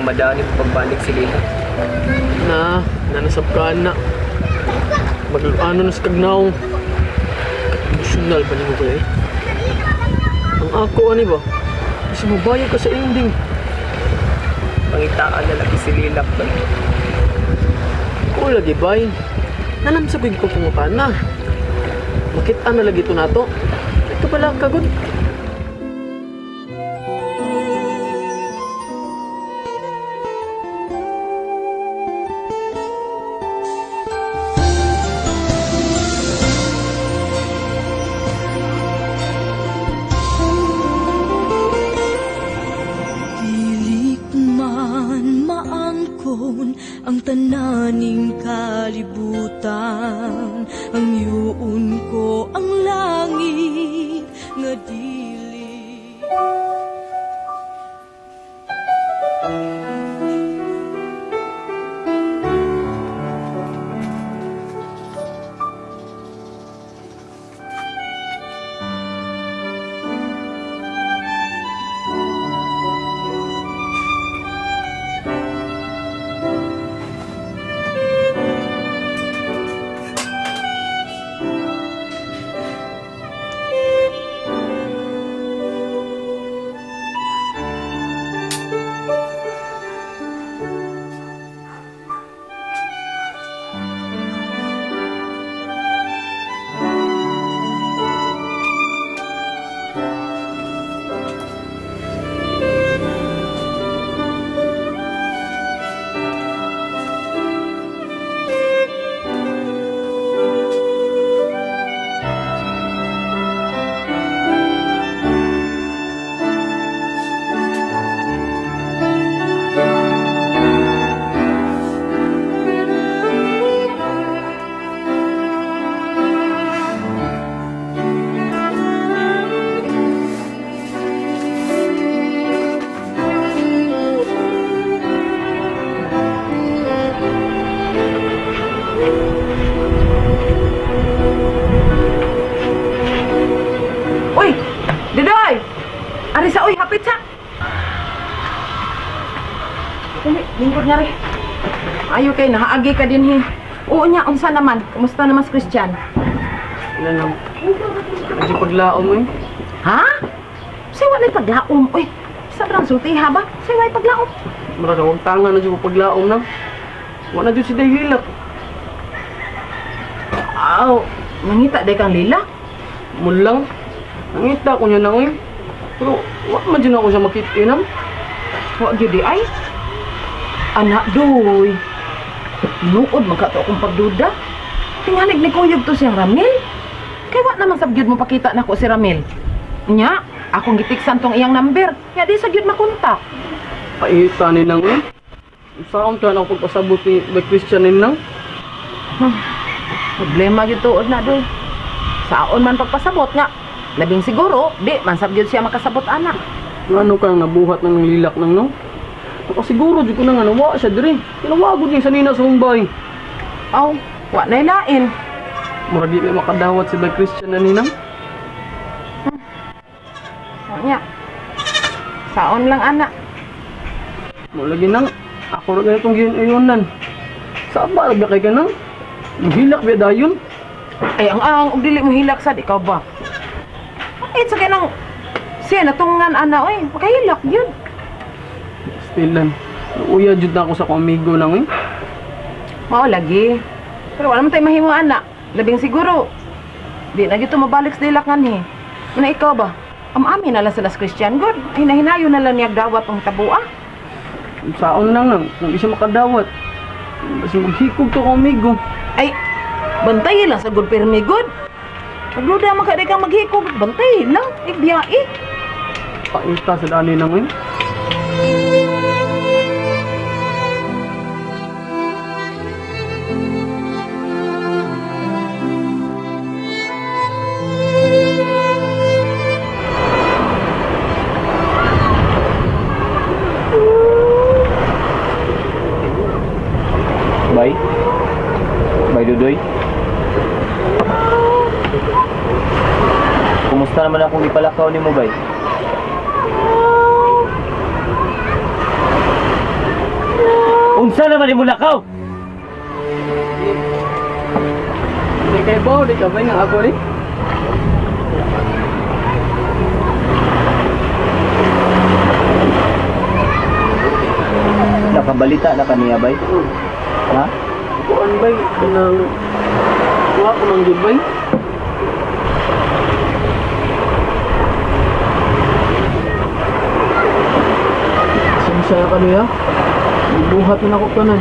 mamadani ko pagbalik si Lila. Na, nanasab ka na. Magluano na sa kagnaw. Emosyonal pa nimo ba eh? Ang ako ani ba? Kasi mabayag ka sa ending. Pangitaan na lagi si Lila ba? Ko lagi bay. Nanam sa ko pungutan na. Makita na lagi to nato. Ito pala kagod. Dili man maangkon ang tananing kalibutan, ang yuon ko ang langit nga dili. Uy! Didoy! Ari sa uy, hapit sa! Dali, lingkod nga rin. Ayo kay, nahaagi ka din hi. Oo niya, unsa naman? Kumusta naman si Christian? Wala lang. Medyo paglaom mo eh. Ha? Say wala paglaom. Uy, sa brang sulti ha ba? Say wala paglaom. Murag akong tanga na dyan paglaom na. Wala na dyan si Dahilak. Aw, mangita day kang lila. Mulang. Nangita ko niya na eh. Pero wa man dyan ako siya makita eh. Wa gyud di ay. Anak doy. Tinuod man ka to akong pagduda. Tingalig ni kuyog to siyang Ramil. Kay wa naman sab gyud mo pakita nako si Ramil. Nya, akong gitiksan tong iyang number. Nya di sa gyud makontak. Paita ni nang eh. Saan ka na ako pagpasabot ni by Christian ni nang? Problema gyud tuod na doy. Saon man pagpasabot nga. Labing siguro, di man sab gyud siya makasabot anak. Ano ka nang nabuhat ng lilak nang no? Nakasiguro dyan ko na nga nawa siya dire. Tinawagod niya sa nina sa Mumbai. Aw, wa na lain. Murag di na makadawat si by Christian na ninang. Nya. Saon lang anak. Mo lagi nang ako ra ganitong ginayunan. Sa ba ra ba kay kanang? Hilak ba dayon? Ay, ang og dili mo hilak sad ikaw ba? Ay, sa kanang siya natungan ana oy, makahilak gyud. Still lang. Uya jud na ako sa akong amigo nang eh. Mao lagi. Pero wala man tay mahimo ana. Labing siguro di na gyud to mabalik sa dilak nganhi. Muna ikaw ba? Am-ami na lang sila sa Christian God. Hinahinayo na lang niya dawat ang tabua. Saon lang nang kung di siya makadawat. Basta maghikog to akong amigo. Ay, bantay lang sa good pirmi good. Pagluda man ka di kang maghikog, bantay lang, ibiyai. Paita sa dani nang eh. Bay? Bay Dudoy? Kumusta naman akong ipalakaw ni mo, Bay? Unsa naman imo lakaw? Di kay ba, di ka ba nga ako ni? Nakabalita na kaniya bay? Ha? Kuan bay, kanang wa ko man gyud bay. Sumsaya ka niya. Ibuhat na nako tanan.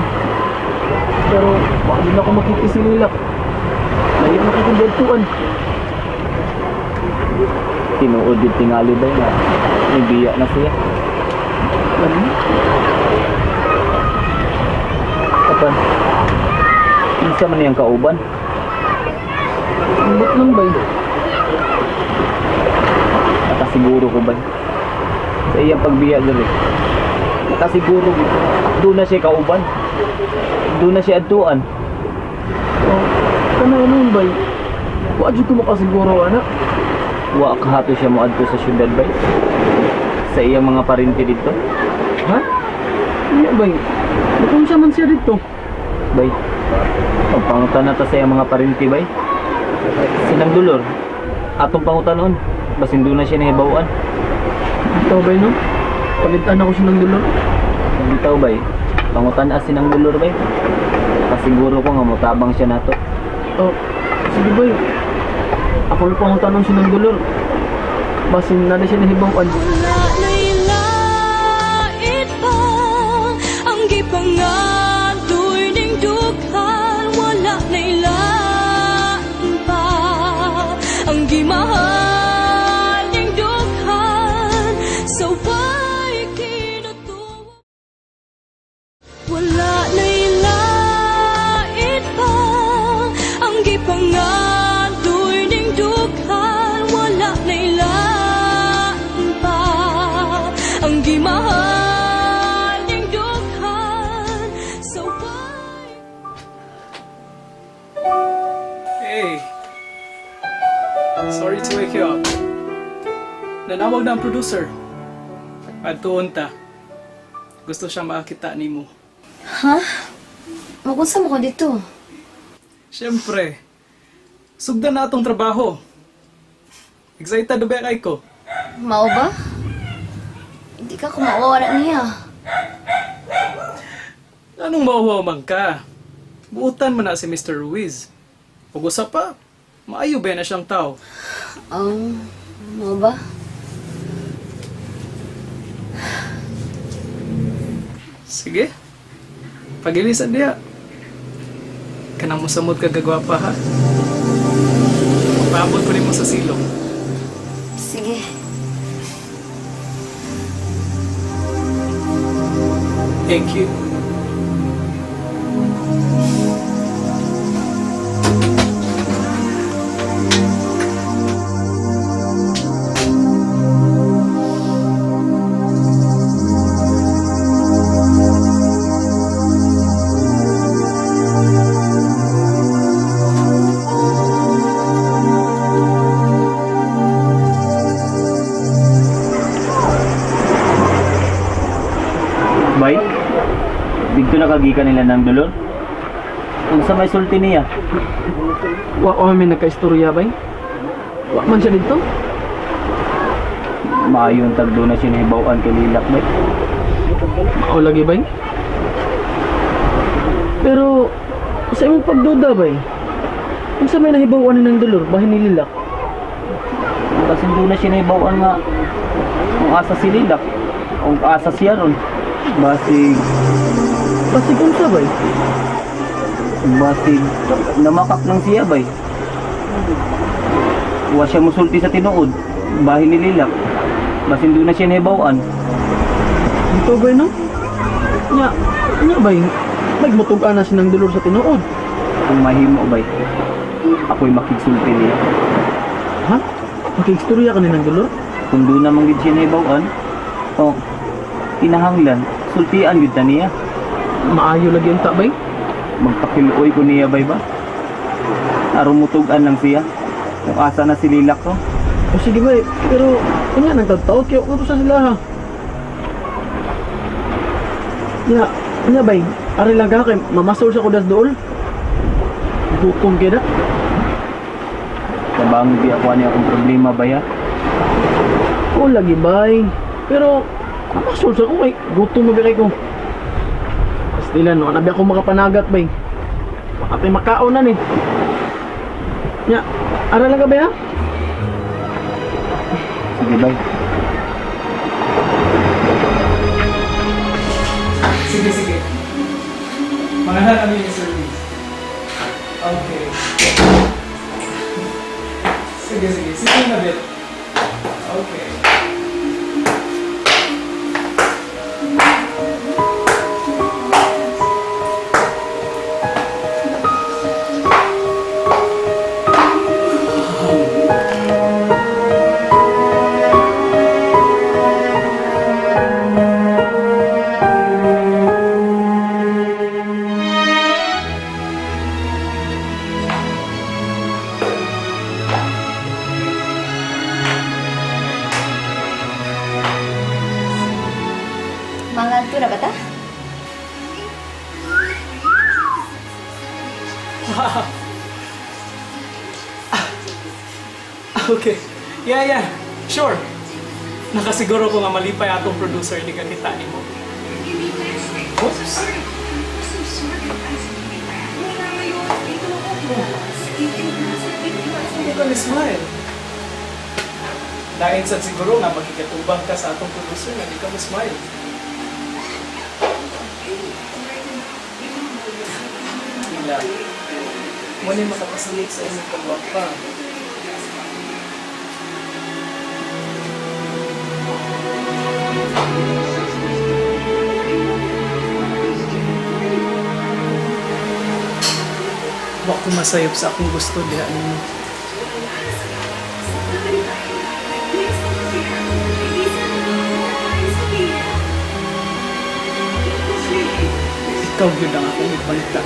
Pero baka din ako makita si Lilak. Layo na kitang dagtuan. Tinuod yung tingali bay nga nibiya na siya. Ano? Kapan? Unsa man niyang kauban? Ambot lang bay. Nakasiguro ko bay. Sa iyang pagbiya diri. Nakasiguro ko. Doon na siya kauban. Doon na siya adtuan. Oh, kanang ano bay? Wa jud ko makasiguro ana. Wa kahato siya moadto sa syudad bay. Sa iyang mga parinti dito. Ha? Iya bay. Nakunsa man siya dito. Bay. Pagpangutan na ta sa iyang mga parinti bay. Sinang Dolor. Atong pangutanon. Basin doon na siya nahibawan. Ikaw bay no? Palitan ako siya ng dulor. Bitaw bay. Pangutan as sinang Dolor bay. Nakasiguro ko nga motabang siya nato. Oh, sige bay. Ako lang pangutanong siya ng dulor. Basin na na siya nahibawan. Wala na'y lait pa ang gipangadoy ning dughan. Wala na'y lain pa ang gimahal ning dughan. Sa way kinutuwa. Wala na'y lait pa ang gipangadoy ning dughan. Wala na'y lain pa ang gimahal ning dughan. Sa way Hey! Sorry to wake you up. Nanawag na ang producer. Adtuon ta. Gusto siyang makakita nimo. Ha? Magunsa mo ko dito? Siyempre, sugdan na atong trabaho. Excited na ba kay ko? Mao ba? Hindi ka kumawala niya. Anong mauwaw man ka? Buutan man na si Mr. Ruiz. Ug usa pa, maayo ba na siyang tao? Oh, mao ba? Sige. Pagilisan diya. Kanang musamod ka gagwapa ha. Paabot ko nimo sa silong. Sige. Thank you. Bay? Dito nakagikan nila ng Dolor. Unsa may sulti niya? Wa ko may nagka-istorya bay. Wa man siya dito. Maayo ang tagdo na siya nahibawan kay Lilak bay. Mao lagi bay. Pero sa imong pagduda bay. Unsa may nahibaw ani ng dulor bahin ni Lilak? Kasi doon na siya nahibawan nga kung asa si Lilak, kung asa siya ron. Basig, Basig unsa bay? basig, namakak lang siya bay. Wa siya musulti sa tinuod, bahin ni Lilak. Basin doon na siya nahibawan. Dito bay no? Nya, nya bay. Nagmutug-an na siya ng dulor sa tinuod. Kung mahimo bay, ako'y makigsulti niya. Ha? Makiistorya ka ni ng dulor? Kung doon naman gid siya nahibawan, oh, kinahanglan, sultian gid ta niya. Maayo lagi unta bay. Magpakiluoy ko niya bay ba? Aron mutugan lang siya. Kung asa na si Lilak to. O sige bay, pero unya nang tagtaod kay ko sa sila ha. Nya, Ano bay? Ari lang ka kay mamasol sa kudas dool. Gutom kay da. Tabang di ako ani akong problema bay ha. O lagi bay. Pero mamasol sa ko kay gutom mo kay ko. Pastilan no, nabi ako makapanagat bay. Atay makaon na ni. Nya, ara lang ka bay ha? Sige bay. Sige, sige. Mga kami ni Sir Ruiz. Okay. Sige, sige. Sige na bit. Okay. Mga na ba ta? Okay. Yeah, yeah. Sure. Nakasiguro ko nga malipay atong producer ni kakita nimo. Oops. Hindi ka ni-smile. Dahil sa siguro nga makikatubang ka sa atong producer nga di ka mo-smile. Ila. Mo ni makapasulit sa imong pagwapa. Wa ko masayop sa akong gusto diha nimo. Ikaw gyud ang akong ipangita.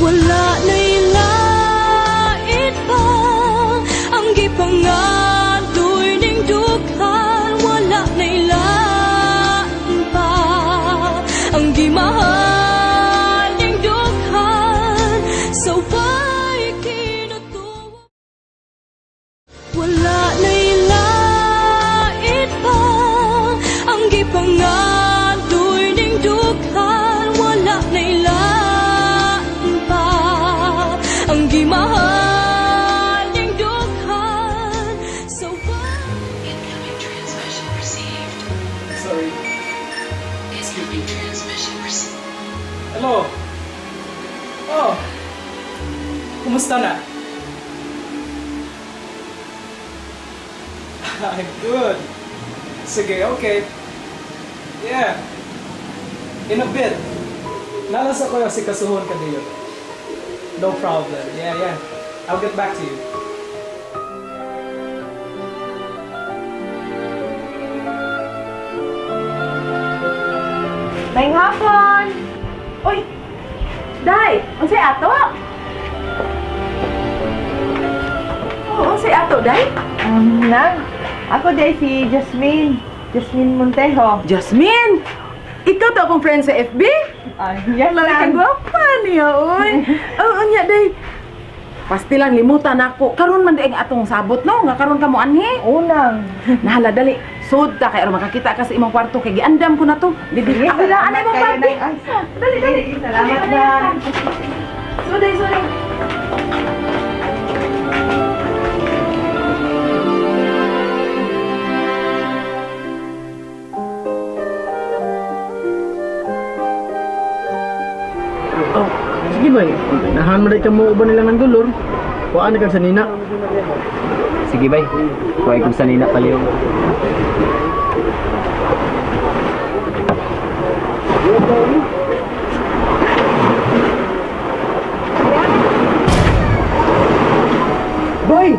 Wala na'y lait pa ang gipangadoy ning dughan. Wala na'y lain pa ang gimahal ning dughan. Sa way kinutuwa. Wala na'y lait pa ang gipangadoy ning dughan. Wala na'y lain pa ang gimahal ning dughan. Sa way Sorry. Excuse me. Hello. Oh. Kumusta na? I'm good. Sige, okay. Yeah. In a bit. Nalasa ko yung sikasuhon ka diyo. No problem. Yeah, yeah. I'll get back to you. Maayong hapon! Uy! Day! Unsay ato? Oh, unsay ato, Day? Nang, ako day si Jasmine. Jasmine Montejo. Jasmine! Ikaw to akong friend sa FB? Ah, yes, Lali ka Nang. gwapa niya, oy. Oo, niya, Day. Pasti lang limutan ako. Karon man di ang atong sabot no, nga karon ka mo anhi. Unang. Nahala dali. Sud ta kay aron makakita ka sa imong kwarto kay giandam ko na to. Dili Sige, ako lang anay salamat imong kayo, party. Nang. Ay, Dali dali. Salamat, Nang. Suday suday. Oh, sige bay. Nahan mo ka mo uban nila ng dolor. Waan na kag sanina. Sige bay. Kuhay kong sanina palihog. Bay!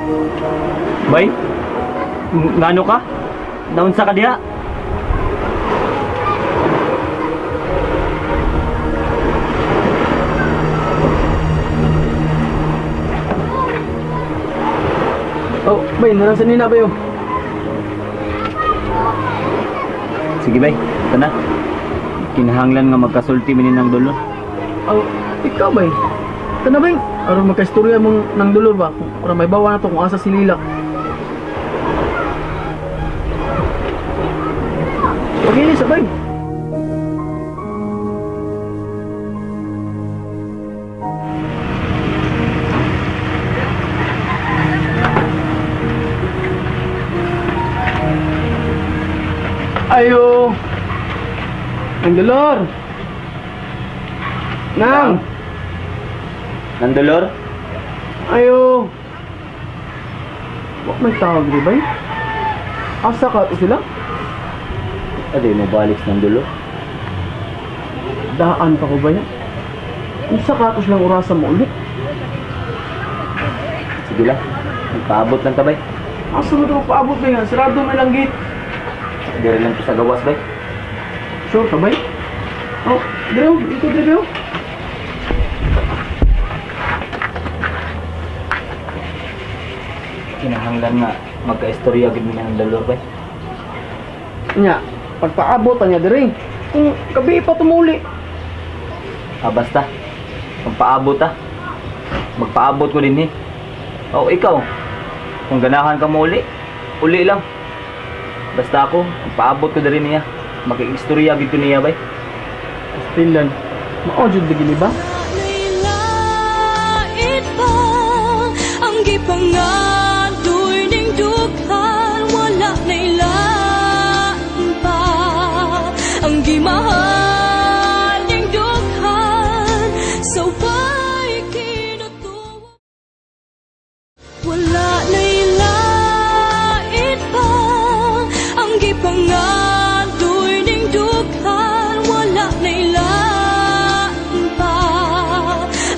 Bay? Ngano ka? Naunsa ka diha? Bay, narasan nina ba yun? Sige bay, ito na. Kinahanglan nga magkasulti mi ni ng dulo. Aw, ikaw bay. Ito na bay. Aron magkaistorya mong ng dolor ba? Kung may bawa na to kung asa si Lilak. Pagili sa bay. Ayo. Ang dolor. Nang. Nang dolor? Ayo. Wa may tawag di ba? Asa ka to sila? Adi mo balik ng dulo. Daan pa ko ba yan? Unsa ka to silang orasan mo ulit? Sige lang. Magpaabot lang ka bay. Asa mo daw paabot ba yan? Sarado may lang gate. Dire lang to sa gawas bay. Sure ka ba? Oh, dire ito dire oh. Kinahanglan nga magkaistorya gid mi ng dolor bay. Nya, pagpaabot ta niya dire. Kung gabi pa tumuli. Ah, basta. Magpaabot ah. Magpaabot ko din eh. O ikaw, kung ganahan ka mo uli, uli lang. Basta ako, magpaabot ko diri niya. Makiistorya gid ko niya bay. Pastilan. Mao jud lagi ba? Lain pa ang gipangandoy ning dughan, wala na'y lain pa ang gimahal ning dughan sa way kinutuwa. Wala na'y lain pa ang gipangandoy ning dughan, wala na'y lain pa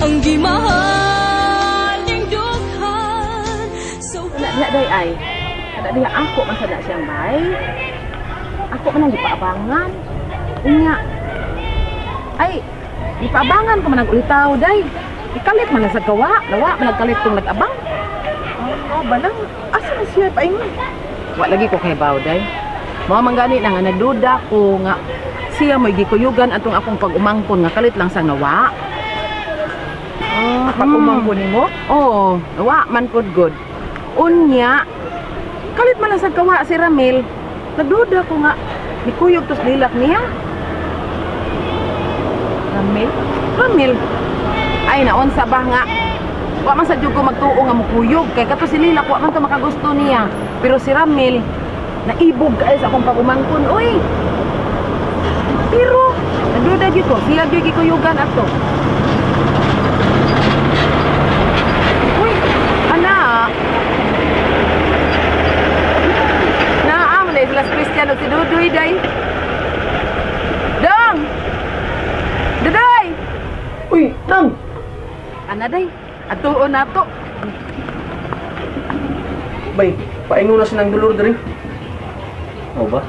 ang gimahal ning dughan sa Wala na day ay. Kada diha ako man sada siyang bay. Ako man ang gipaabangan. Unya. Ay, gipaabangan ko man ang ulitaw day. Ikalit man lang sa gawa, lawa man nagkalit tong nag-abang. Ah, balang. Asa na siya paingon? Wa lagi ko kay baw day. Mao man gani na nga nagduda ko nga siya mo'y gikuyugan atong akong pag-umangkon nga kalit lang sang nawa. Ah, pag-umangkon nimo? Oo, nawa man pud good. Unya, kalit man lang sa kawa si Ramil. Nagduda ko nga, nikuyog tos lilak niya. Ramil? Ramil, ay naon sa ba nga. Wa man sa jud ko magtuo nga mukuyog kay kato si Lilak wa man to makagusto niya. Pero si Ramil naibog kaayo sa akong pag-umangkon, uy. Pero nagduda gyud ko, siya gyud gikuyugan ato. Uy, ana. Naa man sila si Christian ug si Dudoy day. Dong! Dudoy! Uy, nang. Ana day, atuon na to. Bay, paingon na siya ng dolor dire. O ba?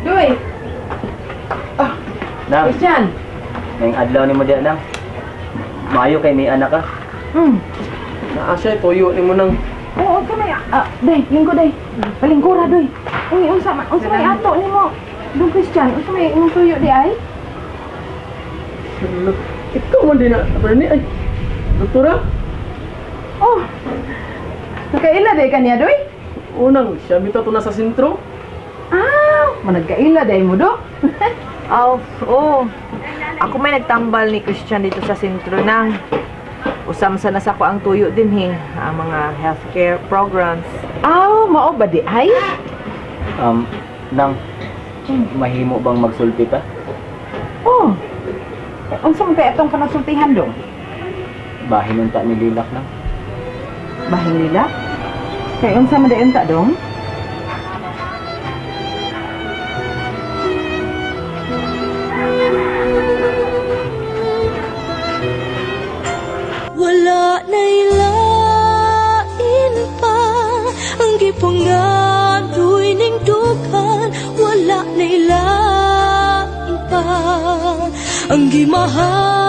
Duy, Nang, Christian. ngayong adlaw nimo diya nang. Maayo kay may anak ka. Naa siya tuyo nimo nang. Oo, ka may ah, day, lingko day. Palingkura doy. Uy, unsa may ato nimo? Dong Christian, unsa may imong tuyo di ay? Ikaw man din na, Bernie ay. Doktora? Oh. Nakaila day kaniya doy? Unang, siya bitaw to nasa sentro. Ah, managkaila day mo do. Oh, oo. Ako may nagtambal ni Christian dito sa sentro nang usam sa nasa ko ang tuyo din he, ang mga healthcare programs. Aw, mao ba di ay? Nang, mahimo bang magsulti ka? Oh. Unsa man kay atong panasultihan dong? Bahin unta ni Lilak nang. Bahin nila? Kay unsa man day unta dong? Wala na'y lain pa ang gipangandoy ning dughan, wala na'y lain pa ang gimahal.